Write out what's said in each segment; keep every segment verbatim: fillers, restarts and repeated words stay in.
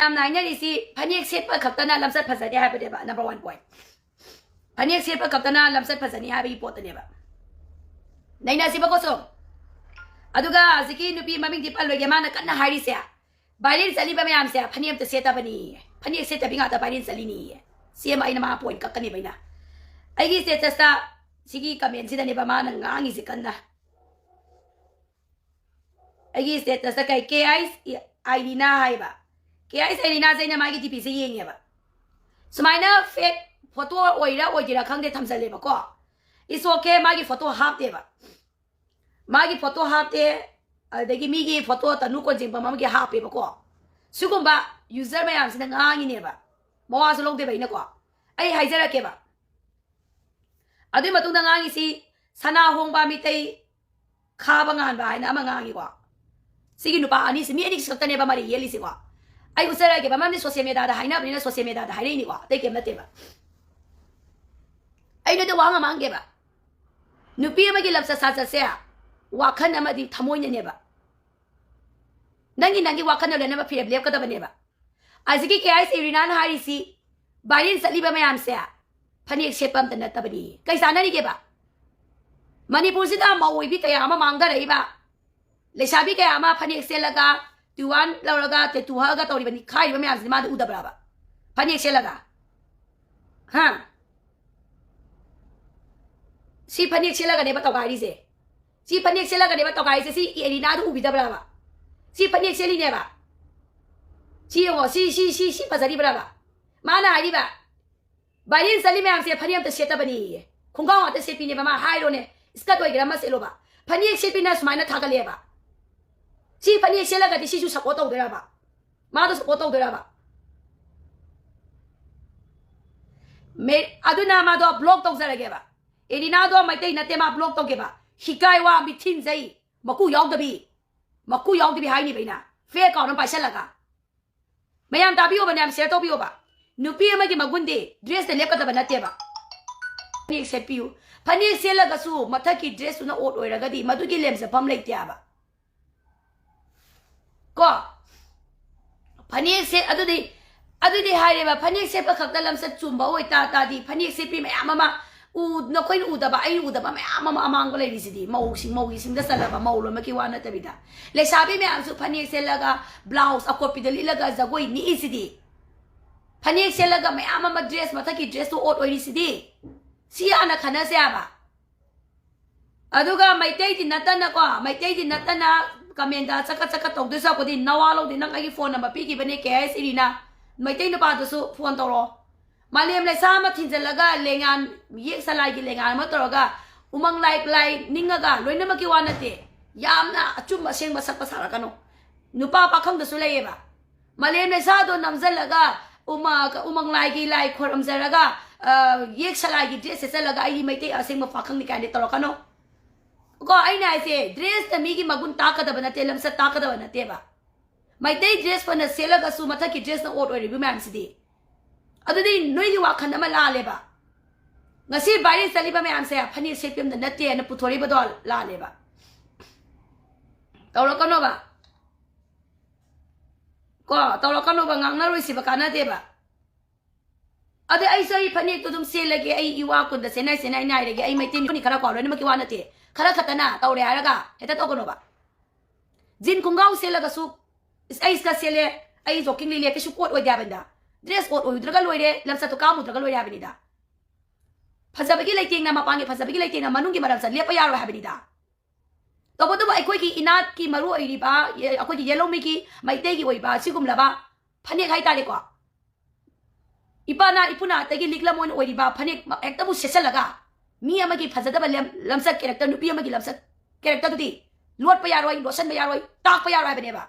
ꯌꯥꯝꯅ ꯍꯥꯏꯅꯔꯤꯁꯤ ꯐꯅꯦꯛ ꯁꯦꯠꯄ ꯈꯛꯇꯅ ꯂꯝꯆꯠ ꯐꯖꯗꯦ ꯍꯥꯏꯕꯅꯦꯕ, number one point. ꯐꯅꯦꯛ ꯁꯦꯠꯄ ꯈꯛꯇꯅ ꯂꯝꯆꯠ ꯐꯖꯅꯤ ꯍꯥꯏꯕꯒꯤ ꯄꯣꯠꯇꯅꯦꯕ꯫ ꯅꯩꯅꯁꯤꯕꯀꯣ ꯁꯨꯝ꯫ ꯑꯗꯨꯒ ꯍꯧꯖꯤꯛꯀꯤ ꯅꯨꯄꯤ ꯃꯃꯤꯡꯗꯤ ꯄꯜꯂꯣꯏꯒꯦ, ꯃꯥꯅ ꯀꯟꯅ ꯍꯥꯏꯔꯤꯁꯦ, viral ꯆꯠꯂꯤꯕ ꯃꯌꯥꯝꯁꯦ ꯐꯅꯦꯛ ꯑꯝꯇ ꯁꯦꯠꯇꯕꯅꯤ, ꯐꯅꯦꯛ ꯁꯦꯠꯇꯕꯤ ꯉꯥꯛꯇ viral ꯆꯠꯂꯤꯅꯤ꯫ ꯁꯤ ꯑꯃ ꯑꯩꯅ ꯃꯥ point ꯀꯛꯀꯅꯦꯕ ꯑꯩꯅ꯫ ꯑꯩꯒꯤ statusꯇ ꯁꯤꯒꯤ commentꯁꯤꯗꯅꯦꯕ ꯃꯥꯅ ꯉꯥꯡꯉꯤꯁꯦ ꯀꯟꯅ꯫ ꯑꯩꯒꯤ statusꯇ ꯀꯩ, ꯀꯦ ꯑꯥꯏꯁ ꯑꯥꯏꯔꯤꯅꯥ ꯍꯥꯏꯕ, ꯀꯦ ꯑꯥꯏꯁ ꯑꯥꯏꯔꯤꯅꯥꯁꯦ ꯑꯩꯅ ꯃꯥꯒꯤ DPꯁꯦ ꯌꯦꯡꯉꯦꯕ꯫ ꯁꯨꯃꯥꯏꯅ fake photo ꯑꯣꯏꯔ ꯑꯣꯏꯒꯦꯔꯥ ꯈꯪꯗꯦ, ꯊꯝꯖꯜꯂꯦꯕꯀꯣ꯫ It's okay, ꯃꯥꯒꯤ photo ꯍꯥꯞꯇꯦꯕ꯫ ꯃꯥꯒꯤ photo ꯍꯥꯞꯇꯦ, ꯑꯗꯒꯤ ꯃꯤꯒꯤ photo ꯇꯅꯨ ꯀꯣꯟꯖꯦꯡꯕꯝ ꯑꯃꯒꯤ ꯍꯥꯞꯄꯦꯕꯀꯣ꯫ ꯁꯤꯒꯨꯝꯕ user ꯃꯌꯥꯝꯁꯤꯅ ꯉꯥꯡꯉꯤꯅꯦꯕ, ꯃꯋꯥꯁꯨ ꯂꯧꯗꯦꯕ ꯑꯩꯅꯀꯣ꯫ ꯑꯩ ꯍꯥꯏꯖꯔꯛꯀꯦꯕ, ꯑꯗꯨꯏ ꯃꯇꯨꯡꯗ ꯉꯥꯡꯉꯤꯁꯤ ꯁꯅꯥ ꯍꯣꯡꯕ ꯃꯤꯇꯩ ꯈꯥꯕ ꯉꯥꯟꯕ ꯍꯥꯏꯅ ꯑꯃ ꯉꯥꯡꯉꯤꯀꯣ꯫ ꯁꯤꯒꯤ ꯅꯨꯄꯥ ꯑꯅꯤꯁꯤ, ꯃꯤ ꯑꯅꯤꯁꯤ ꯈꯛꯇꯅꯦꯕ ꯃꯔꯩ ꯌꯦꯠꯂꯤꯁꯤꯀꯣ꯫ ꯑꯩ ꯎꯠꯆꯔꯛꯑꯒꯦꯕ, ꯃꯔꯝꯗꯤ social mediaꯗ ꯍꯥꯏꯅꯕꯅꯤꯅ social mediaꯗ ꯍꯥꯏꯔꯛꯏꯅꯤꯀꯣ, ꯑꯇꯩ ꯀꯩꯝ ꯅꯠꯇꯦꯕ꯫ ꯑꯩ ꯅꯣꯏꯗ ꯋꯥꯍꯪ ꯑꯃ ꯍꯪꯒꯦꯕ, ꯅꯨꯄꯤ ꯑꯃꯒꯤ ꯂꯝꯆꯠ ꯁꯥꯖꯠꯁꯦ ꯋꯥꯈꯜ ꯑꯃꯗꯤ ꯊꯃꯣꯏꯅꯅꯦꯕ꯫ ꯅꯪꯒꯤ, ꯅꯪꯒꯤ ꯋꯥꯈꯜꯅ ꯂꯣꯏꯅꯃꯛ ꯐꯤꯔꯦꯞ ꯂꯦꯞꯀꯗꯕꯅꯦꯕ꯫ ꯑꯁꯤꯒꯤ ꯀꯦ ꯑꯥꯏꯁ ꯑꯥꯏꯔꯤꯅꯥꯅ ꯍꯥꯏꯔꯤꯁꯤ, viral ꯆꯠꯂꯤꯕ ꯃꯌꯥꯝꯁꯦ ꯐꯅꯦꯛ ꯁꯦꯠꯄ ꯑꯝꯇ ꯅꯠꯇꯕꯅꯤ꯫ ꯀꯩ ꯆꯥꯟꯅꯔꯤꯒꯦꯕ? ꯃꯅꯤꯄꯨꯔꯁꯤꯗ ꯃꯧ ꯑꯣꯏꯕꯤ ꯀꯌꯥ ꯑꯃ ꯃꯥꯡꯊꯔꯛꯏꯕ, ꯂꯩꯁꯥꯕꯤ ꯀꯌꯥ ꯑꯃ ꯐꯅꯦꯛ ꯁꯦꯠꯂꯒ, ꯇꯨꯋꯥꯟ ꯂꯧꯔꯒ, ꯇꯦꯇꯨ ꯍꯛꯑꯒ ꯇꯧꯔꯤꯕ ꯅꯤꯛꯈꯥꯏꯔꯤꯕ ꯃꯌꯥꯝꯁꯤꯗꯤ ꯃꯥꯗꯤ ꯎꯗꯕ꯭ꯔꯕ? ꯐꯅꯦꯛ ꯁꯦꯠꯂꯒ, ꯍꯥ? ꯁꯤ ꯐꯅꯦꯛ ꯁꯦꯠꯂꯒꯅꯦꯕ ꯇꯧꯒꯥꯏꯔꯤꯁꯦ꯫ ꯁꯤ ꯐꯅꯦꯛ ꯁꯦꯠꯂꯒꯅꯦꯕ ꯇꯧꯒꯥꯏꯔꯤꯁꯦ꯫ ꯁꯤ ꯑꯦꯔꯤꯅꯥꯗꯣ ꯎꯕꯤꯗꯕ꯭ꯔꯕ? ꯁꯤ ꯐꯅꯦꯛ ꯁꯦꯠꯂꯤꯅꯦꯕ꯫ ꯁꯤ ꯌꯦꯡꯉꯣ, ꯁꯤ, ꯁꯤ, ꯁꯤ, ꯁꯤ ꯐꯖꯔꯤꯕ꯭ꯔꯕ? ꯃꯥꯅ ꯍꯥꯏꯔꯤꯕ, viral ꯆꯠꯂꯤ ꯃꯌꯥꯝꯁꯦ ꯐꯅꯦꯛ ꯑꯝꯇ ꯁꯦꯠꯇꯕꯅꯤꯌꯦ, ꯈꯣꯡꯒ꯭ꯔꯥꯎ ꯉꯥꯛꯇ ꯁꯦꯠꯄꯤꯅꯦꯕ꯫ ꯃꯥ ꯍꯥꯏꯔꯣꯅꯦ, skirt ꯑꯣꯏꯒꯦꯔꯥ ꯑꯃ ꯁꯦꯠꯂꯣꯕ, ꯐꯅꯦꯛ ꯁꯦꯠꯄꯤꯅ ꯁꯨꯃꯥꯏꯅ ꯊꯥꯒꯠꯂꯛꯑꯦꯕ꯫ ꯁꯤ ꯐꯅꯦꯛ ꯁꯦꯠꯂꯒꯗꯤ ꯁꯤꯁꯨ support ꯇꯧꯗꯣꯏꯔꯕ? ꯃꯥꯗꯣ support ꯇꯧꯗꯣꯏꯔꯕ? ꯃꯦ-, ꯑꯗꯨꯅ ꯃꯥꯗꯣ block ꯇꯧꯖꯔꯒꯦꯕ꯫ ꯑꯦꯔꯤꯅꯥꯗꯣ ꯃꯩꯇꯩ ꯅꯠꯇꯦ, ꯃꯥ block ꯇꯧꯒꯦꯕ꯫ ꯍꯤꯀꯥꯏ ꯋꯥ, ꯃꯤꯊꯤꯟꯖꯩ, ꯃꯀꯨ ꯌꯥꯎꯗꯕꯤ, ꯃꯀꯨ ꯌꯥꯎꯗꯕꯤ ꯍꯥꯏꯅꯤꯕ ꯑꯩꯅ, fake account ꯑꯃ ꯄꯥꯏꯁꯜꯂꯒ꯫ ꯃꯌꯥꯝ ꯇꯥꯕꯤꯌꯣꯕ, ꯃꯌꯥꯝ share ꯇꯧꯕꯤꯌꯣꯕ꯫ ꯅꯨꯄꯤ ꯑꯃꯒꯤ ꯃꯒꯨꯟꯗꯤ dressꯅ ꯂꯦꯞꯀꯗꯕ ꯅꯠꯇꯦꯕ꯫ ꯐꯅꯦꯛ ꯁꯦꯠꯄꯤꯌꯨ꯫ ꯐꯅꯦꯛ ꯁꯦꯠꯂꯒꯁꯨ ꯃꯊꯛꯀꯤ dressꯇꯨꯅ ꯑꯣꯠ ꯑꯣꯏꯔꯒꯗꯤ ꯃꯗꯨꯒꯤ ꯂꯦꯝꯖꯐꯝ ꯂꯩꯇꯦ ꯍꯥꯏꯕ꯫ ꯀꯣ? ꯐꯅꯦꯛ ꯁꯦꯠ ꯑꯗꯨꯗꯤ ꯑꯗꯨꯗꯤ ꯍꯥꯏꯔꯦꯕ, ꯐꯅꯦꯛ ꯁꯦꯠꯄ ꯈꯛꯇ ꯂꯝꯆꯠ ꯆꯨꯝꯕ ꯑꯣꯏꯇꯥ ꯇꯥꯗꯤ, ꯐꯅꯦꯛ ꯁꯦꯠꯄꯤ ꯃꯌꯥꯝ ꯑꯃ ꯎ ꯅꯈꯣꯏꯅ ꯎꯗꯕ, ꯑꯩ ꯎꯗꯕ ꯃꯌꯥꯝ ꯑꯃ ꯑꯃꯥꯡꯕ ꯂꯩꯔꯤꯁꯤꯗꯤ, ꯃꯧꯁꯤꯡ, ꯃꯧꯒꯤ ꯁꯤꯡꯗ ꯆꯜꯂꯕ ꯃꯧ ꯂꯣꯏꯅꯃꯛꯀꯤ ꯋꯥ ꯅꯠꯇꯕꯤꯗ, ꯂꯩꯁꯥꯕꯤ ꯃꯌꯥꯝꯁꯨ ꯐꯅꯦꯛ ꯁꯦꯠꯂꯒ, ꯕ꯭ꯂꯥꯎꯁ ꯑꯀꯣꯠꯄꯤꯗ ꯂꯤꯠꯂꯒ ꯖꯒꯣꯏ ꯅꯤꯛꯏꯁꯤꯗꯤ, ꯐꯅꯦꯛ ꯁꯦꯠꯂꯒ ꯃꯌꯥꯝ ꯑꯃ ꯗ꯭ꯔꯦꯁ, ꯃꯊꯛꯀꯤ ꯗ꯭ꯔꯦꯁꯇꯨ ꯑꯣꯠ ꯑꯣꯏꯔꯤꯁꯤꯗꯤ꯫ ꯁꯤ ꯍꯥꯟꯅ ꯈꯟꯅꯁꯦ ꯍꯥꯏꯕ꯫ ꯑꯗꯨꯒ ꯃꯩꯇꯩꯗꯤ ꯅꯠꯇꯅꯀꯣ, ꯃꯩꯇꯩꯗꯤ ꯅꯠꯇꯅ ꯀꯃꯦꯟꯗ ꯆꯀꯠ ꯆꯀꯠ ꯇꯧꯗꯣꯏ ꯁꯔꯨꯛꯄꯨꯗꯤ, ꯅꯋꯥ ꯂꯧꯗꯦ, ꯅꯪ ꯑꯩꯒꯤ ꯐꯣꯟ ꯅꯝꯕꯔ ꯄꯤꯈꯤꯕꯅꯦ, ꯀꯦ ꯑꯦꯁ ꯏꯔꯤꯅ, ꯃꯩꯇꯩ ꯅꯨꯄꯥꯗꯨꯁꯨ ꯐꯣꯟ ꯇꯧꯔꯛꯑꯣ꯫ ꯃꯥꯂꯦꯝ ꯂꯩꯁꯥ ꯑꯃ ꯊꯤꯟꯖꯜꯂꯒ ꯂꯦꯡꯌꯥꯟ, ꯌꯦꯛ ꯁꯂꯥꯏꯒꯤ ꯂꯦꯡꯌꯥꯟ ꯑꯃ ꯇꯧꯔꯒ ꯎꯃꯪ ꯂꯥꯏ, ꯂꯥꯏ ꯅꯤꯡꯉꯒ ꯂꯣꯏꯅꯃꯛꯀꯤ ꯋꯥ ꯅꯠꯇꯦ, ꯌꯥꯝꯅ ꯑꯆꯨꯝꯕ ꯑꯁꯦꯡꯕ ꯁꯛꯄ ꯁꯥꯔꯛꯀꯅꯨ꯫ ꯅꯨꯄꯥ ꯄꯥꯈꯪꯗꯁꯨ ꯂꯩꯌꯦꯕ꯫ ꯃꯥꯂꯦꯝ ꯂꯩꯁꯥꯗꯣ ꯅꯝꯖꯜꯂꯒ ꯎꯃ-, ꯎꯃꯪ ꯂꯥꯏꯒꯤ ꯂꯥꯏ ꯈꯣꯏꯔꯝꯖꯔꯒ, ꯑ, ꯌꯦꯛ ꯁꯂꯥꯏꯒꯤ ꯗ꯭ꯔꯦꯁ ꯁꯦꯠꯆꯜꯂꯒ ꯑꯩꯗꯤ ꯃꯩꯇꯩ ꯑꯁꯦꯡꯕ ꯄꯥꯈꯪꯅꯤ ꯀꯥꯏꯅ ꯇꯧꯔꯛꯀꯅꯣ꯫ ꯀꯣ, ꯑꯩꯅ ꯍꯥꯏꯁꯦ, ꯗ꯭ꯔꯦꯁꯇ ꯃꯤꯒꯤ ꯃꯒꯨꯟ ꯇꯥꯛꯀꯗꯕ ꯅꯠꯇꯦ, ꯂꯝꯆꯠ ꯇꯥꯛꯀꯗꯕ ꯅꯠꯇꯦꯕ꯫ ꯃꯩꯇꯩ ꯗ꯭ꯔꯦꯁ ꯐꯅ ꯁꯦꯠꯂꯒꯁꯨ ꯃꯊꯛꯀꯤ ꯗ꯭ꯔꯦꯁꯅ ꯑꯣꯠ ꯑꯣꯏꯔꯤꯕ ꯃꯌꯥꯝꯁꯤꯗꯤ꯫ ꯑꯗꯨꯗꯤ ꯅꯣꯏꯒꯤ ꯋꯥꯈꯜ ꯑꯃ ꯂꯥꯜꯂꯦꯕ꯫ ꯉꯁꯤ ꯚꯥꯏꯔꯦꯜ ꯆꯠꯂꯤꯕ ꯃꯌꯥꯝꯁꯦ ꯐꯅꯦꯛ ꯁꯦꯠꯄꯤ ꯑꯃꯗ ꯅꯠꯇꯦꯅ ꯄꯨꯊꯣꯔꯛꯏꯕꯗꯣ ꯂꯥꯜꯂꯦꯕ꯫ ꯇꯧꯔꯛꯀꯅꯣꯕ꯫ ꯀꯣ, ꯇꯧꯔꯛꯀꯅꯣꯕ, ꯉꯥꯡꯅꯔꯣꯏꯁꯤꯕ, ꯀꯥꯟꯅꯗꯦꯕ꯫ ꯑꯗꯩ ꯑꯩꯁꯨ ꯑꯩ ꯐꯅꯦꯛꯇꯣ ꯑꯗꯨꯝ ꯁꯦꯠꯂꯒꯦ, ꯑꯩ ꯏꯋꯥ ꯀꯨꯟꯗ ꯁꯦꯠꯅ ꯁꯦꯠꯅ ꯑꯩ ꯅꯥꯏꯔꯒꯦ, ꯑꯩ ꯃꯩꯇꯩ ꯅꯨꯄꯤꯅꯤ ꯈꯔ ꯀꯣ, ꯂꯣꯏꯅꯃꯛꯀꯤ ꯋꯥ ꯅꯠꯇꯦ, ꯈꯔ ꯈꯛꯇꯅ ꯇꯧꯔꯦ ꯍꯥꯏꯔꯒ ꯍꯦꯛꯇ ꯇꯧꯒꯅꯣꯕ꯫ ꯖꯤꯟ ꯈꯣꯡꯒ꯭ꯔꯥꯎ ꯁꯦꯠꯂꯒꯁꯨ, "ꯏꯁ, ꯑꯩ ꯁꯤꯗ ꯁꯦꯠꯂꯦ, ꯑꯩ ꯖꯣꯀꯤꯡ ꯂꯤꯠꯂꯦ", ꯀꯩꯁꯨ ꯀꯣꯠ ꯑꯣꯏꯗꯦ ꯍꯥꯏꯕꯅꯤꯗ꯫ ꯗ꯭ꯔꯦꯁ ꯀꯣꯠ ꯑꯣꯏꯔꯨꯗ꯭ꯔꯒ ꯂꯣꯏꯔꯦ, ꯂꯝꯆꯠꯇꯣ ꯀꯥꯝꯃꯨꯗ꯭ꯔꯒ ꯂꯣꯏꯔꯦ ꯍꯥꯏꯕꯅꯤꯗ꯫ ꯐꯖꯕꯒꯤ ꯂꯩꯇꯦꯡꯅ ꯃꯄꯥꯟꯒꯤ, ꯐꯖꯕꯒꯤ ꯂꯩꯇꯦꯡꯅ ꯃꯅꯨꯡꯒꯤ ꯃꯔꯝꯆꯠ ꯂꯦꯞꯄ ꯌꯥꯔꯣꯏ ꯍꯥꯏꯕꯅꯤꯗ꯫ ꯇꯧꯕꯇꯕꯨ ꯑꯩꯈꯣꯏꯒꯤ ꯏꯅꯥꯠꯀꯤ ꯃꯔꯨ ꯑꯣꯏꯔꯤꯕ, ꯑꯩꯈꯣꯏꯒꯤ ꯌꯦꯂꯧꯃꯤꯒꯤ ꯃꯩꯇꯩꯒꯤ ꯑꯣꯏꯕ ꯁꯤꯒꯨꯝꯂꯕ ꯐꯅꯦꯛ ꯍꯥꯏꯇꯥꯔꯦꯀꯣ, ꯏꯄꯥꯅ ꯏꯄꯨꯅꯥꯇꯒꯤ ꯂꯤꯛꯂꯝ ꯑꯣꯏꯅ ꯑꯣꯏꯔꯤꯕ ꯐꯅꯦꯛ ꯃ-, ꯍꯦꯛꯇꯕꯨ ꯁꯦꯠꯆꯜꯂꯒ ꯃꯤ ꯑꯃꯒꯤ ꯐꯖꯗꯕ ꯂꯝ-, ꯂꯝꯆꯠ ꯀꯦꯔꯦꯛꯇꯔ, ꯅꯨꯄꯤ ꯑꯃꯒꯤ ꯂꯝꯆꯠ ꯀꯦꯔꯦꯛꯇꯔꯗꯨꯗꯤ ꯂꯣꯠꯄ ꯌꯥꯔꯣꯏ, ꯂꯣꯠꯁꯟꯕ ꯌꯥꯔꯣꯏ, ꯇꯥꯛꯄ ꯌꯥꯔꯣꯏ ꯍꯥꯏꯕꯅꯦꯕ꯫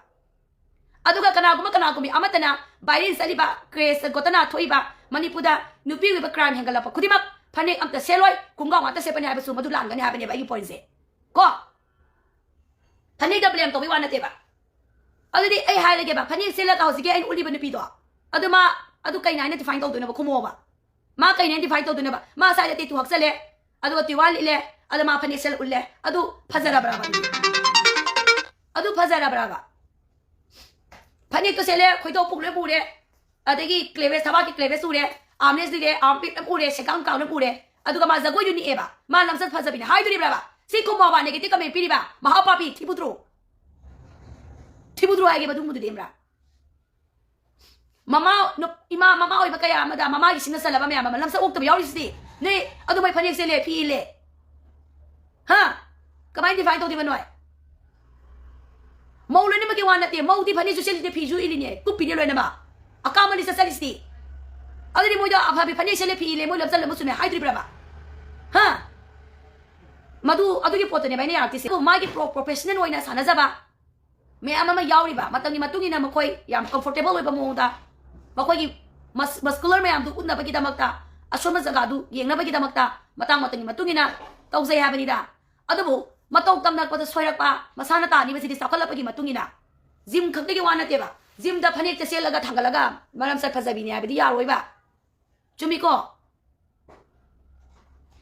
ꯑꯗꯨꯒ ꯀꯅꯥꯒꯨꯝꯕ, ꯀꯅꯥꯒꯨꯝꯕꯤ ꯑꯃꯠꯇꯅ ꯚꯥꯏꯔꯦꯜ ꯆꯠꯂꯤꯕ, ꯀ꯭ꯔꯦꯖ ꯒꯣꯇꯅ ꯊꯣꯛꯏꯕ, ꯃꯅꯤꯄꯨꯔꯗ ꯅꯨꯄꯤꯒꯤ ꯑꯣꯏꯕ ꯀ꯭ꯔꯥꯏꯝ ꯍꯦꯟꯒꯠꯂꯛꯄ ꯈꯨꯗꯤꯡꯃꯛ ꯐꯅꯦꯛ ꯑꯝꯇ ꯁꯦꯠꯂꯣꯏ, ꯈꯣꯡꯒ꯭ꯔꯥꯎ ꯉꯥꯛꯇ ꯁꯦꯠꯄꯅꯤ ꯍꯥꯏꯕꯁꯨ ꯃꯗꯨ ꯂꯥꯟꯒꯅꯤ ꯍꯥꯏꯕꯅꯦꯕ ꯑꯩꯒꯤ ꯄꯣꯏꯟꯁꯦ꯫ ꯀꯣ? ꯐꯅꯦꯛꯇ ꯕ꯭ꯂꯦꯝ ꯇꯧꯕꯩ ꯋꯥ ꯅꯠꯇꯦꯕ꯫ ꯑꯗꯨꯗꯤ ꯑꯩ ꯍꯥꯏꯔꯒꯦꯕ, ꯐꯅꯦꯛ ꯁꯦꯠꯂꯒ ꯍꯧꯖꯤꯛꯀꯤ ꯑꯩꯅ ꯎꯠꯂꯤꯕ ꯅꯨꯄꯤꯗꯣ, ꯑꯗꯨ ꯃꯥ, ꯑꯗꯨ ꯀꯩꯅ ꯍꯥꯏꯅ ꯗꯤꯐꯥꯏꯟ ꯇꯧꯗꯣꯏꯅꯣꯕ? ꯈꯨꯝꯃꯣꯕ꯫ ꯃꯥ ꯀꯩꯅ ꯍꯥꯏꯅ ꯗꯤꯐꯥꯏꯟ ꯇꯧꯗꯣꯏꯅꯣꯕ? ꯃꯥ ꯁ꯭ꯋꯥꯏꯗ ꯇꯦꯇꯨ ꯍꯛꯆꯜꯂꯦ, ꯑꯗꯨꯒ ꯇꯤꯋꯥ ꯂꯤꯠꯂꯦ, ꯑꯗꯨ ꯃꯥ ꯐꯅꯦꯛ ꯁꯦꯠꯂ ꯎꯠꯂꯦ, ꯑꯗꯨ ꯐꯖꯔꯕ꯭ꯔꯕ? ꯑꯗꯨ ꯐꯖꯔꯕ꯭ꯔꯕ? ꯐꯅꯦꯛꯇꯣ ꯁꯦꯠꯂꯦ, ꯈꯣꯏꯗꯧ ꯄꯨꯛ ꯂꯣꯏ ꯄꯨꯔꯦ, ꯑꯗꯒꯤ ꯀ꯭ꯂꯦꯕꯦꯁ, ꯊꯕꯥꯛꯀꯤ ꯀ꯭ꯂꯦꯕꯦꯁ ꯎꯔꯦ, ꯑꯥꯝꯂꯦꯁ ꯂꯤꯔꯦ, ꯑꯥꯝꯄꯤꯠ ꯂꯣꯏ ꯎꯔꯦ, ꯁꯦꯒꯥꯡ ꯀꯥꯡ ꯂꯣꯏ ꯎꯔꯦ꯫ ꯑꯗꯨꯒ ꯃꯥ ꯖꯒꯣꯏꯗꯨ ꯅꯤꯛꯑꯦꯕ, ꯃꯥ ꯂꯝꯆꯠ ꯐꯖꯕꯤꯅꯦ ꯍꯥꯏꯗꯣꯔꯤꯕ꯭ꯔꯕ? ꯁꯤ ꯀꯨꯝꯕ ꯋꯥ ꯅꯦꯒꯦꯇꯤꯚ ꯀꯃꯦꯟ ꯄꯤꯔꯤꯕ ꯃꯍꯥ ꯄꯥꯄꯤ ꯊꯤꯕꯨꯗ꯭ꯔꯣ? ꯊꯤꯕꯨꯗ꯭ꯔꯣ ꯍꯥꯏꯒꯦꯕ ꯑꯗꯨꯒꯨꯝꯕꯗꯨꯗꯤ ꯑꯃ꯭ꯔꯥ? ꯃꯃꯥ, ꯅꯨꯞ-, ꯏꯃꯥ, ꯃꯃꯥ ꯑꯣꯏꯕ ꯀꯌꯥ ꯑꯃꯗ ꯃꯃꯥꯒꯤ ꯁꯤꯡꯅ ꯆꯜꯂꯕ ꯃꯌꯥꯝ ꯑꯃ ꯂꯝꯆꯠ ꯑꯣꯛꯇꯕ ꯌꯥꯎꯔꯤꯁꯤꯗꯤ꯫ ꯅꯣꯏ ꯑꯗꯨꯃꯥꯏ ꯐꯅꯦꯛ ꯁꯦꯠꯂꯦ, ꯐꯤ ꯏꯜꯂꯦ꯫ ꯍꯥ? ꯀꯃꯥꯏꯅ ꯗꯤꯐꯥꯏꯟ ꯇꯧꯗꯣꯏꯕ ꯅꯣꯏ? ꯃꯧ ꯂꯣꯏꯅꯃꯛꯀꯤ ꯋꯥ ꯅꯠꯇꯦ, ꯃꯧꯗꯤ ꯐꯅꯦꯛꯁꯨ ꯁꯦꯠꯂꯤꯅꯦ, ꯐꯤꯁꯨ ꯏꯜꯂꯤꯅꯦ, ꯀꯨꯞꯄꯤꯅꯦ ꯂꯣꯏꯅꯃꯛ꯫ ꯑꯀꯥꯝꯕ ꯂꯤꯆꯠ ꯆꯠꯂꯤꯁꯤꯗꯤ꯫ ꯑꯗꯨꯗꯤ ꯃꯣꯏꯗꯣ ꯑꯐꯕꯤ ꯐꯅꯦꯛ ꯁꯦꯠꯂꯦ, ꯐꯤ ꯏꯜꯂꯦ, ꯃꯣꯏ ꯂꯝꯆꯠ ꯑꯃ ꯆꯨꯝꯃꯦ ꯍꯥꯏꯗꯣꯔꯤꯕ꯭ꯔꯕ? ꯍꯥ? ꯃꯗꯨ, ꯑꯗꯨꯒꯤ ꯄꯣꯠꯇꯨꯅꯦꯕ ꯑꯩꯅ ꯌꯥꯔꯛꯇ꯭ꯔꯤꯁꯦ꯫ ꯑꯗꯨꯕꯨ ꯃꯥꯒꯤ ꯄ꯭ꯔꯣ-, ꯄ꯭ꯔꯣꯐꯦꯁꯅꯦꯜ ꯑꯣꯏꯅ ꯁꯥꯟꯅꯖꯕ ꯃꯌꯥꯝ ꯑꯃ ꯌꯥꯎꯔꯤꯕ, ꯃꯇꯝꯒꯤ ꯃꯇꯨꯡ ꯏꯟꯅ ꯃꯈꯣꯏ ꯌꯥꯝ ꯀꯝꯐꯣꯔꯇꯦꯕꯜ ꯑꯣꯏꯕ ꯃꯑꯣꯡꯗ ꯃꯈꯣꯏꯒꯤ ꯃꯁ-, ꯃꯁꯀꯨꯂꯔ ꯃꯌꯥꯝꯗꯨ ꯎꯠꯅꯕꯒꯤꯗꯃꯛꯇ, ꯑꯁꯣꯟꯕ ꯖꯒꯥꯗꯨ ꯌꯦꯡꯅꯕꯒꯤꯗꯃꯛꯇ ꯃꯇꯥꯡ ꯃꯇꯝꯒꯤ ꯃꯇꯨꯡ ꯏꯟꯅ ꯇꯧꯖꯩ ꯍꯥꯏꯕꯅꯤꯗ꯫ ꯑꯗꯨꯕꯨ ꯃꯇꯧ ꯇꯝꯂꯛꯄꯗ ꯁꯣꯏꯔꯛꯄ ꯃꯁꯥꯅ ꯇꯥꯅꯤꯕꯁꯤꯗꯤ ꯆꯥꯎꯈꯠꯂꯛꯄꯒꯤ ꯃꯇꯨꯡ ꯏꯟꯅ꯫ ꯖꯤꯝ ꯈꯛꯇꯒꯤ ꯋꯥ ꯅꯠꯇꯦꯕ꯫ ꯖꯤꯝꯗ ꯐꯅꯦꯛꯇ ꯁꯦꯠꯂꯒ ꯊꯥꯡꯒꯠꯂꯒ ꯃꯔꯝꯆꯠ ꯐꯖꯕꯤꯅꯤ ꯍꯥꯏꯕꯗꯤ ꯌꯥꯔꯣꯏꯕ꯫ ꯆꯨꯝꯃꯤꯀꯣ?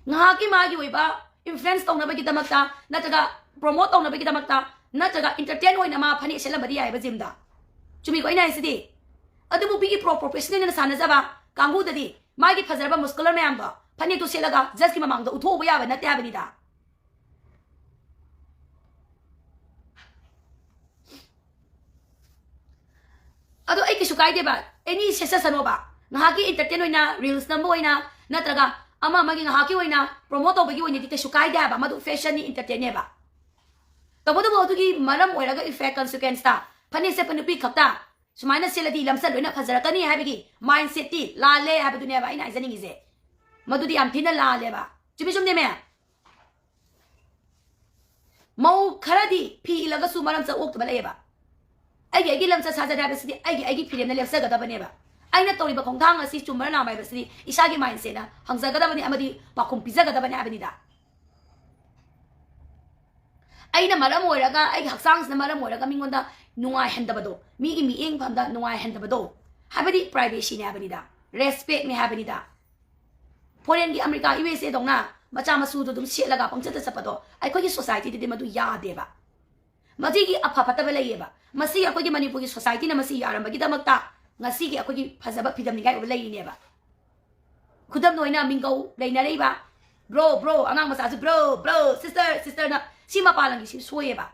ꯉꯥꯏꯍꯥꯛꯀꯤ ꯃꯥꯒꯤ ꯑꯣꯏꯕ ꯏꯟꯐ꯭ꯂꯨꯌꯦꯟꯁ ꯇꯧꯅꯕꯒꯤꯗꯃꯛꯇ ꯅꯠꯇ꯭ꯔꯒ ꯄ꯭ꯔꯣꯃꯣꯠ ꯇꯧꯅꯕꯒꯤꯗꯃꯛꯇ ꯅꯠꯇ꯭ꯔꯒ ꯏꯟꯇꯔꯇꯦꯟ ꯑꯣꯏꯅ ꯃꯥ ꯐꯅꯦꯛ ꯁꯦꯠꯂꯝꯕꯗꯤ ꯌꯥꯏꯑꯕ ꯖꯤꯝꯗ꯫ ꯆꯨꯝꯃꯤꯀꯣ ꯑꯩꯅ ꯍꯥꯏꯁꯤꯗꯤ? ꯑꯗꯨꯕꯨ ꯃꯤꯒꯤ ꯄ꯭ꯔꯣ-, ꯄ꯭ꯔꯣꯐꯦꯁꯅꯦꯜꯅ ꯁꯥꯟꯅꯖꯕ ꯀꯥꯡꯕꯨꯗꯗꯤ ꯃꯥꯒꯤ ꯐꯖꯔꯕ ꯃꯁꯀꯨꯂꯔ ꯃꯌꯥꯝꯗꯣ ꯐꯅꯦꯛꯇꯣ ꯁꯦꯠꯂꯒ ꯖꯁꯀꯤ ꯃꯃꯥꯡꯗ ꯎꯠꯊꯣꯛꯎꯕ ꯌꯥꯕ ꯅꯠꯇꯦ ꯍꯥꯏꯕꯅꯤꯗ꯫ ꯑꯗꯣ ꯑꯩ ꯀꯩꯁꯨ ꯀꯥꯏꯗꯦꯕ, ꯑꯦꯅꯤ ꯁꯦꯠꯆꯁꯅꯣꯕ꯫ ꯉꯥꯏꯍꯥꯛꯀꯤ ꯏꯟꯇꯔꯇꯦꯟ ꯑꯣꯏꯅ, ꯔꯤꯜꯁ ꯅꯝꯕ ꯑꯣꯏꯅ, ꯅꯠꯇ꯭ꯔꯒ ꯑꯃ ꯑꯃꯒꯤ ꯉꯥꯏꯍꯥꯛꯀꯤ ꯑꯣꯏꯅ ꯄ꯭ꯔꯣꯃꯣꯠ ꯇꯧꯕꯒꯤ ꯑꯣꯏꯅꯗꯤ ꯀꯩꯁꯨ ꯀꯥꯏꯗꯦ ꯍꯥꯏꯕ, ꯃꯗꯨ ꯐꯦꯁꯟꯅꯤ, ꯏꯟꯇꯔꯇꯦꯟꯅꯦꯕ꯫ ꯇꯧꯕꯇꯕꯨ ꯑꯗꯨꯒꯤ ꯃꯔꯝ ꯑꯣꯏꯔꯒ ꯏꯐꯦꯛ, ꯀꯟꯁꯤꯀ꯭ꯋꯦꯟꯁꯇ ꯐꯅꯦꯛ ꯁꯦꯠꯄ ꯅꯨꯄꯤ ꯈꯛꯇ ꯁꯨꯃꯥꯏꯅ ꯁꯦꯠꯂꯗꯤ ꯂꯝꯆꯠ ꯂꯣꯏꯅ ꯐꯖꯔꯛꯀꯅꯤ ꯍꯥꯏꯕꯒꯤ ꯃꯥꯏꯟꯁꯦꯠꯇꯤ ꯂꯥꯜꯂꯦ ꯍꯥꯏꯕꯗꯨꯅꯦꯕ ꯑꯩꯅ ꯍꯥꯏꯖꯅꯤꯡꯉꯤꯁꯦ꯫ ꯃꯗꯨꯗꯤ ꯌꯥꯝ ꯊꯤꯅ ꯂꯥꯜꯂꯦꯕ꯫ ꯆꯨꯝꯃꯤ ꯆꯨꯝꯗꯦ ꯃꯦꯝ? ꯃꯧ ꯈꯔꯗꯤ ꯐꯤ ꯏꯜꯂꯒꯁꯨ ꯃꯔꯝꯆꯠ ꯑꯣꯛꯇꯕ ꯂꯩꯌꯦꯕ꯫ "ꯑꯩꯒꯤ, ꯑꯩꯒꯤ ꯂꯝꯆꯠ ꯁꯥꯖꯠ ꯍꯥꯏꯕꯁꯤꯗꯤ ꯑꯩꯒꯤ, ꯑꯩꯒꯤ ꯐꯤꯔꯦꯞꯅ ꯂꯦꯞꯆꯒꯗꯕꯅꯦꯕ꯫ ꯑꯩꯅ ꯇꯧꯔꯤꯕ ꯈꯣꯡꯊꯥꯡ ꯑꯁꯤ ꯆꯨꯝꯕ꯭ꯔꯥ ꯂꯥꯟꯕ꯭ꯔꯥ ꯍꯥꯏꯕꯁꯤꯗꯤ ꯏꯁꯥꯒꯤ ꯃꯥꯏꯟꯁꯦꯠꯅ ꯍꯪꯖꯒꯗꯕꯅꯤ ꯑꯃꯗꯤ ꯄꯥꯎꯈꯨꯝ ꯄꯤꯖꯒꯗꯕꯅꯤ ꯍꯥꯏꯕꯅꯤꯗ꯫ ꯑꯩꯅ ꯃꯔꯝ ꯑꯣꯏꯔꯒ, ꯑꯩꯒꯤ ꯍꯛꯆꯥꯡꯁꯤꯅ ꯃꯔꯝ ꯑꯣꯏꯔꯒ ꯃꯤꯉꯣꯟꯗ ꯅꯨꯡꯉꯥꯏꯍꯟꯗꯕꯗꯣ, ꯃꯤꯒꯤ ꯃꯤꯠꯌꯦꯡ ꯐꯝꯗ ꯅꯨꯡꯉꯥꯏꯍꯟꯗꯕꯗꯣ ꯍꯥꯏꯕꯗꯤ ꯄ꯭ꯔꯥꯏꯚꯦꯁꯤꯅꯦ ꯍꯥꯏꯕꯅꯤꯗ, ꯔꯦꯁꯄꯦꯛꯅꯦ ꯍꯥꯏꯕꯅꯤꯗ꯫ ꯐꯣꯔꯦꯟꯒꯤ ꯑꯃꯦꯔꯤꯀꯥ, ꯌꯨ ꯑꯦꯁ ꯑꯦꯗꯧꯅ ꯃꯆꯥ ꯃꯁꯨꯗꯣ ꯑꯗꯨꯝ ꯁꯦꯠꯂꯒ ꯄꯪꯆꯠꯇ ꯆꯠꯄꯗꯣ ꯑꯩꯈꯣꯏꯒꯤ ꯁꯣꯁꯥꯏꯇꯤꯗꯗꯤ ꯃꯗꯨ ꯌꯥꯗꯦꯕ꯫ ꯃꯁꯤꯒꯤ ꯑꯐ ꯐꯠꯇꯕ ꯂꯩꯌꯦꯕ꯫ ꯃꯁꯤ ꯑꯩꯈꯣꯏꯒꯤ ꯃꯅꯤꯄꯨꯔꯒꯤ ꯁꯣꯁꯥꯏꯇꯤꯅ ꯃꯁꯤ ꯌꯥꯔꯝꯕꯒꯤꯗꯃꯛꯇ ꯉꯁꯤꯒꯤ ꯑꯩꯈꯣꯏꯒꯤ ꯐꯖꯕ ꯐꯤꯗꯝꯅꯤꯡꯉꯥꯏ ꯑꯣꯏꯕ ꯂꯩꯔꯤꯅꯦꯕ꯫ ꯈꯨꯗꯝ ꯑꯣꯏꯅ ꯃꯤꯡꯒꯧ ꯂꯩꯅꯔꯛꯏꯕ, "ꯕ꯭ꯔꯣ, ꯕ꯭ꯔꯣ", ꯑꯉꯥꯡ ꯃꯆꯥꯁꯨ "ꯕ꯭ꯔꯣ, ꯕ꯭ꯔꯣ, ꯁꯤꯁꯇꯔ, ꯁꯤꯁꯇꯔꯅ", ꯁꯤ ꯃꯄꯥꯟ ꯂꯝꯒꯤ ꯁꯤ ꯁꯣꯏꯌꯦꯕ꯫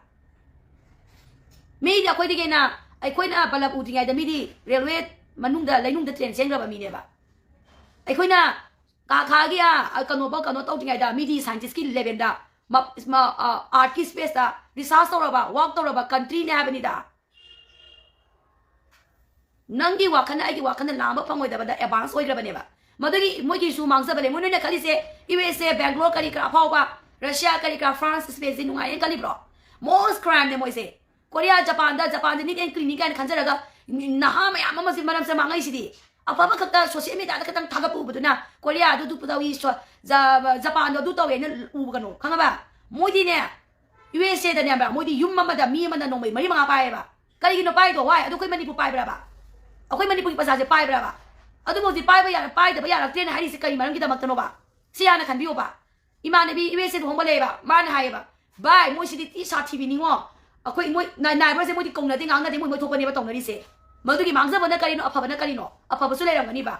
ꯃꯤꯗꯤ ꯑꯩꯈꯣꯏꯗꯒꯤ ꯍꯦꯟꯅ, ꯑꯩꯈꯣꯏꯅ ꯕꯂꯞ ꯎꯗ꯭ꯔꯤꯉꯩꯗ ꯃꯤꯗꯤ ꯔꯦꯜꯋꯦ ꯃꯅꯨꯡꯗ, ꯂꯩꯅꯨꯡꯗ ꯇ꯭ꯔꯦꯟ ꯆꯦꯟꯈ꯭ꯔꯕ ꯃꯤꯅꯦꯕ꯫ ꯑꯩꯈꯣꯏꯅ ꯀꯥ ꯈꯥꯒꯤ, ꯑ, ꯀꯩꯅꯣꯐꯥꯎ ꯀꯩꯅꯣ ꯇꯧꯗ꯭ꯔꯤꯉꯩꯗ ꯃꯤꯗꯤ ꯁꯥꯏꯟꯇꯤꯁꯀꯤ ꯂꯦꯚꯦꯜꯗ, ꯃ-, ꯃ-, ꯑ, ꯑꯥꯔꯠꯀꯤ ꯁ꯭ꯄꯦꯁꯇ ꯔꯤꯁꯥꯔꯆ ꯇꯧꯔꯕ, ꯋꯥꯔꯛ ꯇꯧꯔꯕ ꯀꯟꯇ꯭ꯔꯤꯅꯦ ꯍꯥꯏꯕꯅꯤꯗ꯫ ꯅꯪꯒꯤ ꯋꯥꯈꯜꯅ ꯑꯩꯒꯤ ꯋꯥꯈꯜꯅ ꯂꯥꯝꯕ ꯐꯪꯉꯣꯏꯗꯕꯗ ꯑꯦꯗꯚꯥꯟꯁ ꯑꯣꯏꯈ꯭ꯔꯕꯅꯦꯕ꯫ ꯃꯗꯨꯒꯤ ꯃꯣꯏꯒꯤꯁꯨ ꯃꯥꯡꯖꯕ ꯂꯩ꯫ ꯃꯣꯏ ꯅꯣꯏꯅ ꯈꯜꯂꯤꯁꯦ ꯌꯨ ꯑꯦꯁ ꯑꯦ, ꯕꯦꯡꯒ꯭ꯂꯣꯔ, ꯀꯔꯤ ꯀꯔꯥ ꯑꯐꯥꯎꯕ, ꯔꯁꯤꯌꯥ, ꯀꯔꯤ ꯀꯔꯥ, ꯐ꯭ꯔꯥꯟꯁ, ꯁ꯭ꯄꯦꯟꯁꯤ ꯅꯨꯡꯉꯥꯏꯌꯦꯅ ꯈꯜꯂꯤꯕ꯭ꯔꯣ? ꯃꯣꯁ ꯀ꯭ꯔꯥꯏꯝꯅꯦ ꯃꯣꯏꯁꯦ꯫ ꯀꯣꯔꯤꯌꯥ, ꯖꯄꯥꯟꯗ, ꯖꯄꯥꯟꯁꯦ ꯅꯤꯠ ꯑꯦꯟ ꯀ꯭ꯂꯤꯟꯅꯤ ꯀꯥꯏꯅ ꯈꯟꯖꯔꯒ ꯅꯍꯥ ꯃꯌꯥꯝ ꯑꯃꯁꯤ ꯃꯔꯝꯁꯦ ꯃꯥꯡꯉꯛꯏꯁꯤꯗꯤ꯫ ꯑꯐꯕ ꯈꯛꯇ ꯁꯣꯁꯤꯌꯦꯜ ꯃꯦꯗꯤꯌꯥꯗ ꯈꯛꯇꯪ ꯊꯥꯒꯠꯄ ꯎꯕꯗꯨꯅ ꯀꯣꯔꯤꯌꯥꯗꯨ ꯑꯗꯨ ꯇꯧꯏ, ꯁꯣ-, ꯖ-, ꯖꯄꯥꯟꯗꯣ ꯑꯗꯨ ꯇꯧꯋꯦꯅ ꯎꯕ ꯀꯩꯅꯣ, ꯈꯪꯉꯕ? ꯃꯣꯏꯗꯤꯅꯦ, ꯌꯨ ꯑꯦꯁ ꯑꯦꯗꯅꯦ ꯈꯪꯕ꯭ꯔꯥ, ꯃꯣꯏꯗꯤ ꯌꯨꯝ ꯑꯃꯗ ꯃꯤ ꯑꯃꯅ ꯅꯣꯡꯃꯩ ꯃꯔꯤ ꯃꯉꯥ ꯄꯥꯏꯌꯦꯕ꯫ ꯀꯔꯤꯒꯤꯅꯣ ꯄꯥꯏꯗꯣ? ꯋꯥꯏ? ꯑꯗꯨ ꯑꯩꯈꯣꯏ ꯃꯅꯤꯄꯨꯔ ꯄꯥꯏꯕ꯭ꯔꯕ? ꯑꯩꯈꯣꯏ ꯃꯅꯤꯄꯨꯔꯒꯤ ꯄ꯭ꯔꯖꯥꯁꯦ ꯄꯥꯏꯕ꯭ꯔꯕ? ꯑꯗꯨꯕꯨ ꯍꯧꯖꯤꯛ ꯄꯥꯏꯕ ꯌꯥꯔ-, ꯄꯥꯏꯗꯕ ꯌꯥꯔꯛꯇ꯭ꯔꯦꯅ ꯍꯥꯏꯔꯤꯁꯦ ꯀꯔꯤ ꯃꯔꯝꯒꯤꯗꯃꯛꯇꯅꯣꯕ? ꯁꯤ ꯍꯥꯟꯅ ꯈꯟꯕꯤꯌꯣꯕ꯫ ꯏꯃꯥꯟꯅꯕꯤ ꯌꯨ ꯑꯦꯁ ꯑꯦ ꯂꯨꯍꯣꯡꯕ ꯂꯩꯌꯦꯕ, ꯃꯥꯅ ꯍꯥꯏꯌꯦꯕ, "ꯚꯥꯏ, ꯃꯣꯏꯁꯤꯗꯤ ꯊꯤ ꯁꯥꯊꯤꯕꯤꯅꯤꯉꯣ, ꯑꯩꯈꯣꯏ ꯃꯣꯏ ꯅꯥꯏ-, ꯅꯥꯏꯕꯔꯁꯦ ꯃꯣꯏꯗꯤ ꯀꯧꯅꯗꯦ, ꯉꯥꯡꯅꯗꯦ, ꯃꯣꯏ ꯃꯣꯏ ꯊꯣꯛꯄꯅꯦꯕ ꯇꯧꯅꯔꯤꯁꯦ꯫ ꯃꯗꯨꯒꯤ ꯃꯥꯡꯖꯕꯅ ꯀꯔꯤꯅꯣ, ꯑꯐꯕꯅ ꯀꯔꯤꯅꯣ? ꯑꯐꯕꯁꯨ ꯂꯩꯔꯝꯒꯅꯤꯕ꯫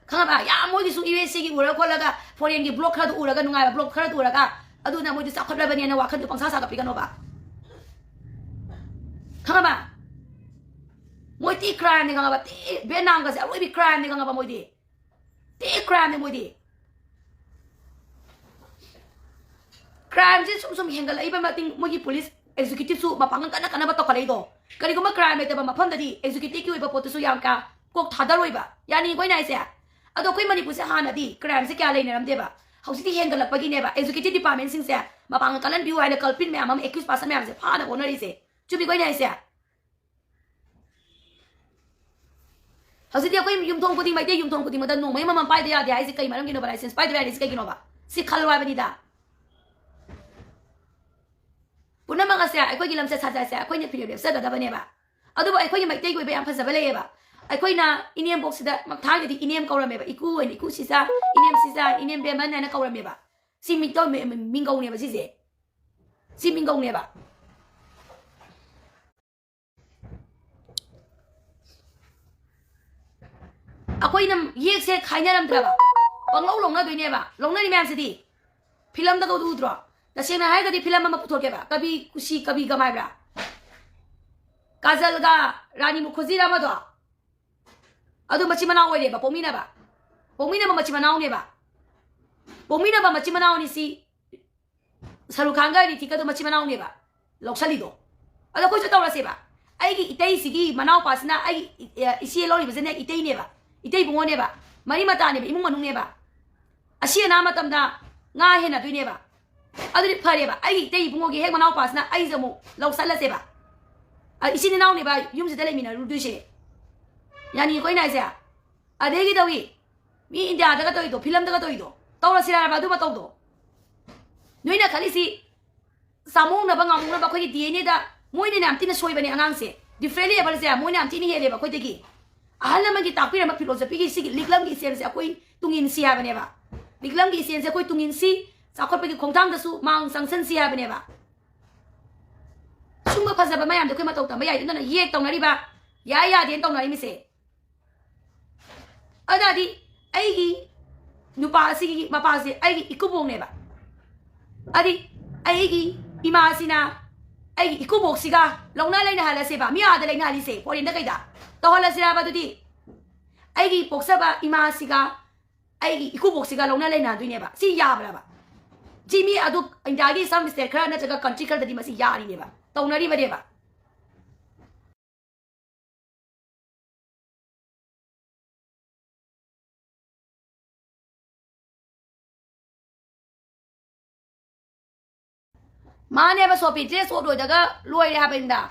ꯈꯪꯉꯕ? ꯌꯥꯝ ꯃꯣꯏꯒꯤꯁꯨ ꯌꯨ ꯑꯦꯁ ꯑꯦꯒꯤ ꯎꯔ ꯈꯣꯠꯂꯒ, ꯐꯣꯔꯦꯟꯒꯤ ꯕ꯭ꯂꯣꯛ ꯈꯔꯗꯨ ꯎꯔꯒ, ꯅꯨꯡꯉꯥꯏꯕ ꯕ꯭ꯂꯣꯛ ꯈꯔꯗꯨ ꯎꯔꯒ, ꯑꯗꯨꯅ ꯃꯣꯏꯗꯤ ꯆꯥꯎꯈꯠꯂꯕꯅꯦꯅ ꯋꯥꯈꯜꯗꯨ ꯄꯪꯁꯥ ꯁꯥꯒꯠꯄꯤꯒꯅꯣꯕ꯫ ꯈꯪꯉꯕ? ꯃꯣꯏ ꯊꯤ ꯀ꯭ꯔꯥꯏꯝꯅꯤ ꯈꯪꯉꯕ? ꯊꯤ ꯚꯦꯠꯅꯥꯝꯒꯁꯦ ꯑꯔꯣꯏꯕꯤ ꯀ꯭ꯔꯥꯏꯝꯅꯤ ꯈꯪꯉꯕ? ꯃꯣꯏꯗꯤ ꯊꯤ ꯀ꯭ꯔꯥꯏꯝꯅꯤ ꯃꯣꯏꯗꯤ꯫ ꯀ꯭ꯔꯥꯏꯝꯁꯦ ꯁꯨꯝ ꯁꯨꯝ ꯍꯦꯟꯒꯠꯂꯛꯏꯕ ꯃꯇꯤꯡ ꯃꯣꯏꯒꯤ ꯄꯨꯂꯤꯁ ꯑꯦꯛꯖꯤꯀ꯭ꯌꯨꯇꯤꯞꯁꯨ ꯃꯄꯥꯡꯒꯜ ꯀꯟꯅ ꯀꯟꯅꯕ ꯇꯧꯈꯠꯂꯛꯏꯗꯣ꯫ ꯀꯔꯤꯒꯨꯝꯕ ꯀ꯭ꯔꯥꯏꯝ ꯂꯩꯇꯕ ꯃꯐꯝꯗꯗꯤ ꯑꯦꯛꯖꯤꯀ꯭ꯌꯨꯇꯤꯞꯀꯤ ꯑꯣꯏꯕ ꯄꯣꯠꯇꯨꯁꯨ ꯌꯥꯝ ꯀꯌꯥ ꯀꯣꯛ ꯊꯥꯗꯔꯣꯏꯕ꯫ ꯌꯥꯅꯤꯡꯉꯤꯀꯣ ꯑꯩꯅ ꯍꯥꯏꯁꯦ? ꯑꯗꯣ ꯑꯩꯈꯣꯏ ꯃꯅꯤꯄꯨꯔꯁꯦ ꯍꯥꯟꯅꯗꯤ ꯀ꯭ꯔꯥꯏꯝꯁꯦ ꯀꯌꯥ ꯂꯩꯅꯔꯝꯗꯦꯕ꯫ ꯍꯧꯖꯤꯛꯇꯤ ꯍꯦꯟꯒꯠꯂꯛꯄꯒꯤꯅꯦꯕ ꯑꯦꯛꯖꯤꯀ꯭ꯌꯨꯇꯤꯞ ꯗꯤꯄꯥꯔꯠꯃꯦꯟꯁꯤꯡꯁꯦ ꯃꯄꯥꯡꯒꯜ ꯀꯜꯍꯟꯕꯤꯌꯨ ꯍꯥꯏꯅ ꯀꯜꯄꯤꯠ ꯃꯌꯥꯝ ꯑꯃ, ꯑꯦꯀ꯭ꯌꯨꯁ ꯄꯥꯔꯁꯟ ꯃꯌꯥꯝꯁꯦ ꯐꯥꯅꯕ ꯍꯣꯠꯅꯔꯤꯁꯦ꯫ ꯆꯨꯝꯃꯤꯀꯣ ꯑꯩꯅ ꯍꯥꯏꯁꯦ? ꯍꯧꯖꯤꯛꯇꯤ ꯑꯩꯈꯣꯏ ꯌꯨꯝꯊꯣꯡ ꯈꯨꯗꯤꯡ, ꯃꯩꯇꯩ ꯌꯨꯝꯊꯣꯡ ꯈꯨꯗꯤꯡꯃꯛꯇ ꯅꯣꯡꯃꯩ ꯑꯃꯃꯝ ꯄꯥꯏꯗ ꯌꯥꯗꯦ ꯍꯥꯏꯁꯦ ꯀꯩ ꯃꯔꯝꯒꯤꯅꯣꯕ? ꯂꯥꯏꯁꯦꯟꯁ ꯄꯥꯏꯗꯕ ꯌꯥꯗꯦ ꯍꯥꯏꯁꯦ ꯀꯩꯒꯤꯅꯣꯕ? ꯁꯤ ꯈꯜꯂꯣ ꯍꯥꯏꯕꯅꯤꯗ꯫ ꯄꯨꯝꯅꯃꯛ ꯑꯁꯦ ꯑꯩꯈꯣꯏꯒꯤ ꯂꯝꯆꯠ ꯁꯥꯖꯠꯁꯦ ꯑꯩꯈꯣꯏꯅ ꯐꯤꯔꯦꯞ ꯂꯦꯞꯆꯒꯗꯕꯅꯦꯕ꯫ ꯑꯗꯨꯕꯨ ꯑꯩꯈꯣꯏꯒꯤ ꯃꯩꯇꯩꯒꯤ ꯑꯣꯏꯕ ꯌꯥꯝ ꯐꯖꯕ ꯂꯩꯌꯦꯕ꯫ ꯑꯩꯈꯣꯏꯅ ꯏꯅꯦꯝꯕꯣꯛꯁꯤꯗ, ꯊꯥꯏꯅꯗꯤ ꯏꯅꯦꯝ ꯀꯧꯔꯝꯃꯦꯕ, ꯏꯀꯨ ꯍꯥꯏꯅ, ꯏꯀꯨ ꯁꯤꯖꯥ, ꯏꯅꯦꯝ ꯁꯤꯖꯥ, ꯏꯅꯦꯝ ꯕꯦꯝꯃꯟ ꯍꯥꯏꯅ ꯀꯧꯔꯝꯃꯦꯕ꯫ ꯁꯤ ꯃꯤꯡꯇꯧ-, ꯃꯤ-, ꯃꯤꯡꯒꯧꯅꯦꯕ ꯁꯤꯁꯦ꯫ ꯁꯤ ꯃꯤꯡꯒꯧꯅꯦꯕ꯫ ꯑꯩꯈꯣꯏꯅ ꯌꯦꯛꯁꯦ ꯈꯥꯏꯅꯔꯝꯗ꯭ꯔꯕ? ꯄꯪꯂꯧ ꯂꯧꯅꯗꯣꯏꯅꯦꯕ꯫ ꯂꯧꯅꯔꯤ ꯃꯌꯥꯝꯁꯤꯗꯤ ꯐꯤꯂꯝꯗꯒ ꯎꯗ꯭ꯔꯣ? ꯇꯁꯦꯡꯅ ꯍꯥꯏꯔꯒꯗꯤ ꯐꯤꯂꯝ ꯑꯃ ꯄꯨꯊꯣꯛꯀꯦꯕ, ꯀꯕꯤ ꯈꯨꯁꯤ ꯀꯕꯤ ꯒꯝ ꯍꯥꯏꯕ꯭ꯔꯥ? ꯀꯥꯖꯜꯒ ꯔꯥꯅꯤ ꯃꯨꯈꯔꯖꯤꯔ ꯑꯃꯗꯣ, ꯑꯗꯨ ꯃꯆꯤꯟ ꯃꯅꯥꯎ ꯑꯣꯏꯔꯦꯕ, ꯄꯣꯛꯃꯤꯟꯅꯕ꯫ ꯄꯣꯛꯃꯤꯟꯅꯕ ꯃꯆꯤꯟ ꯃꯅꯥꯎꯅꯦꯕ꯫ ꯄꯣꯛꯃꯤꯟꯅꯕ ꯃꯆꯤꯟ ꯃꯅꯥꯎꯅꯤ ꯁꯤ꯫ ꯁꯔꯨ ꯈꯥꯟꯒ ꯔꯤꯇꯤꯛꯀꯗꯣ ꯃꯆꯤꯟ ꯃꯅꯥꯎꯅꯦꯕ ꯂꯧꯁꯜꯂꯤꯗꯣ꯫ ꯑꯗꯣ ꯑꯩꯈꯣꯏꯁꯨ ꯇꯧꯔꯁꯦꯕ꯫ ꯑꯩꯒꯤ ꯏꯇꯩꯁꯤꯒꯤ ꯃꯅꯥꯎꯄꯥꯁꯤꯅ ꯑꯩꯒꯤ ꯏ-, ꯑ, ꯏꯆꯦ ꯂꯧꯔꯤꯕꯁꯤꯅ ꯏꯇꯩꯅꯦꯕ, ꯏꯇꯩ ꯏꯕꯨꯡꯉꯣꯅꯦꯕ, ꯃꯔꯤ ꯃꯇꯥꯅꯦꯕ, ꯏꯃꯨꯡ ꯃꯅꯨꯡꯅꯦꯕ꯫ ꯑꯁꯤ ꯑꯅꯥ ꯃꯇꯝꯗ ꯉꯥ ꯍꯦꯟꯅꯗꯣꯏꯅꯦꯕ꯫ ꯑꯗꯨꯗꯤ ꯐꯔꯦꯕ, ꯑꯩꯒꯤ ꯏꯇꯩ ꯏꯕꯨꯡꯉꯣꯒꯤ ꯍꯦꯛ ꯃꯅꯥꯎꯄꯥꯁꯤꯅ ꯑꯩꯁꯦ ꯑꯃꯨꯛ ꯂꯧꯁꯜꯂꯁꯦꯕ꯫ ꯑ, ꯏꯆꯤꯟ ꯏꯅꯥꯎꯅꯦꯕ ꯌꯨꯝꯁꯤꯗ ꯂꯩꯃꯤꯟꯅꯔꯨꯗꯣꯏꯁꯦ꯫ ꯌꯥꯅꯤꯀꯣ ꯑꯩꯅ ꯍꯥꯏꯁꯦ? ꯑꯗꯩꯒꯤ ꯇꯧꯏ, ꯃꯤ ꯏꯟꯗꯤꯌꯥꯗꯒ ꯇꯧꯏꯗꯣ, ꯐꯤꯂꯝꯗꯒ ꯇꯧꯏꯗꯣ, ꯇꯧꯔꯁꯤꯔ ꯍꯥꯏꯕ ꯑꯗꯨ ꯃꯇꯧꯗꯣ? ꯅꯣꯏꯅ ꯈꯜꯂꯤꯁꯤ ꯆꯥꯃꯣꯡꯅꯕ ꯉꯥꯃꯣꯡꯅꯕ ꯑꯩꯈꯣꯏꯒꯤ ꯗꯤ ꯑꯦꯟ ꯑꯦꯗ ꯃꯣꯏꯅ ꯌꯥꯝ ꯊꯤꯅ ꯁꯣꯏꯕꯅꯦ ꯑꯉꯥꯡꯁꯦ꯫ ꯗꯤꯐ꯭ꯔꯦꯟꯂꯤ ꯑꯦꯕꯜꯁꯦ ꯃꯣꯏꯅ ꯌꯥꯝ ꯊꯤꯅ ꯍꯦꯜꯂꯦꯕ ꯑꯩꯈꯣꯏꯗꯒꯤ꯫ ꯑꯍꯜ ꯂꯃꯟꯒꯤ ꯇꯥꯛꯄꯤꯔꯝꯕ ꯐꯤꯂꯣꯁꯣꯐꯤꯒꯤ ꯁꯤꯒꯤ ꯂꯤꯛꯂꯝꯒꯤ ꯏꯆꯦꯜꯁꯦ ꯑꯩꯈꯣꯏ ꯇꯨꯡꯏꯟꯁꯤ ꯍꯥꯏꯕꯅꯦꯕ꯫ ꯂꯤꯛꯂꯝꯒꯤ ꯏꯆꯦꯜꯁꯦ ꯑꯩꯈꯣꯏ ꯇꯨꯡꯏꯟꯁꯤ, ꯆꯥꯎꯈꯠꯄꯒꯤ ꯈꯣꯡꯊꯥꯡꯗꯁꯨ ꯃꯥꯡ ꯆꯪꯁꯟꯁꯤ ꯍꯥꯏꯕꯅꯦꯕ꯫ ꯁꯨꯝꯕ ꯐꯖꯕ ꯃꯌꯥꯝꯗꯣ ꯑꯩꯈꯣꯏ ꯃꯇꯧ ꯇꯝꯕ ꯌꯥꯏ꯫ ꯑꯗꯨꯅ ꯌꯦꯛ ꯇꯧꯅꯔꯤꯕ, ꯌꯥꯏ ꯌꯥꯗꯦꯅ ꯇꯧꯅꯔꯤꯃꯤꯁꯦ꯫ ꯑꯗꯨꯗꯤ ꯑꯩꯒꯤ ꯅꯨꯄꯥ ꯑꯁꯤꯒꯤ ꯃꯄꯥꯁꯦ ꯑꯩꯒꯤ ꯏꯀꯨꯕꯣꯛꯅꯦꯕ꯫ ꯑꯗꯤ ꯑꯩꯒꯤ ꯏꯃꯥꯁꯤꯅ ꯑꯩꯒꯤ ꯏꯀꯨꯕꯣꯛꯁꯤꯒ ꯂꯧꯅ ꯂꯩꯅꯍꯜꯂꯁꯦꯕ꯫ ꯃꯤ ꯑꯥꯗ ꯂꯩꯅꯍꯜꯂꯤꯁꯦ, ꯐꯣꯔꯦꯟꯗ ꯀꯩꯗ ꯇꯧꯍꯜꯂꯁꯤꯔꯕ? ꯑꯗꯨꯗꯤ ꯑꯩꯒꯤ ꯄꯣꯛꯆꯕ ꯏꯃꯥꯁꯤꯒ ꯑꯩꯒꯤ ꯏꯀꯨꯕꯣꯛꯁꯤꯒ ꯂꯧꯅ ꯂꯩꯅꯗꯣꯏꯅꯦꯕ꯫ ꯁꯤ ꯌꯥꯕ꯭ꯔꯕ? ꯁꯤ ꯃꯤ ꯑꯗꯨ ꯏꯟꯗꯤꯌꯥꯒꯤ some state ꯈꯔ ꯅꯠꯇ꯭ꯔꯒ country ꯈꯔꯗꯗꯤ ꯃꯁꯤ ꯌꯥꯔꯤꯅꯦꯕ, ꯇꯧꯅꯔꯤꯕꯅꯦꯕ꯫ ꯃꯥꯅꯦꯕ ꯁꯣꯄꯤ, dress ꯑꯣꯞ ꯂꯣꯏꯗꯒ ꯂꯣꯏꯔꯦ ꯍꯥꯏꯕꯅꯤꯗ꯫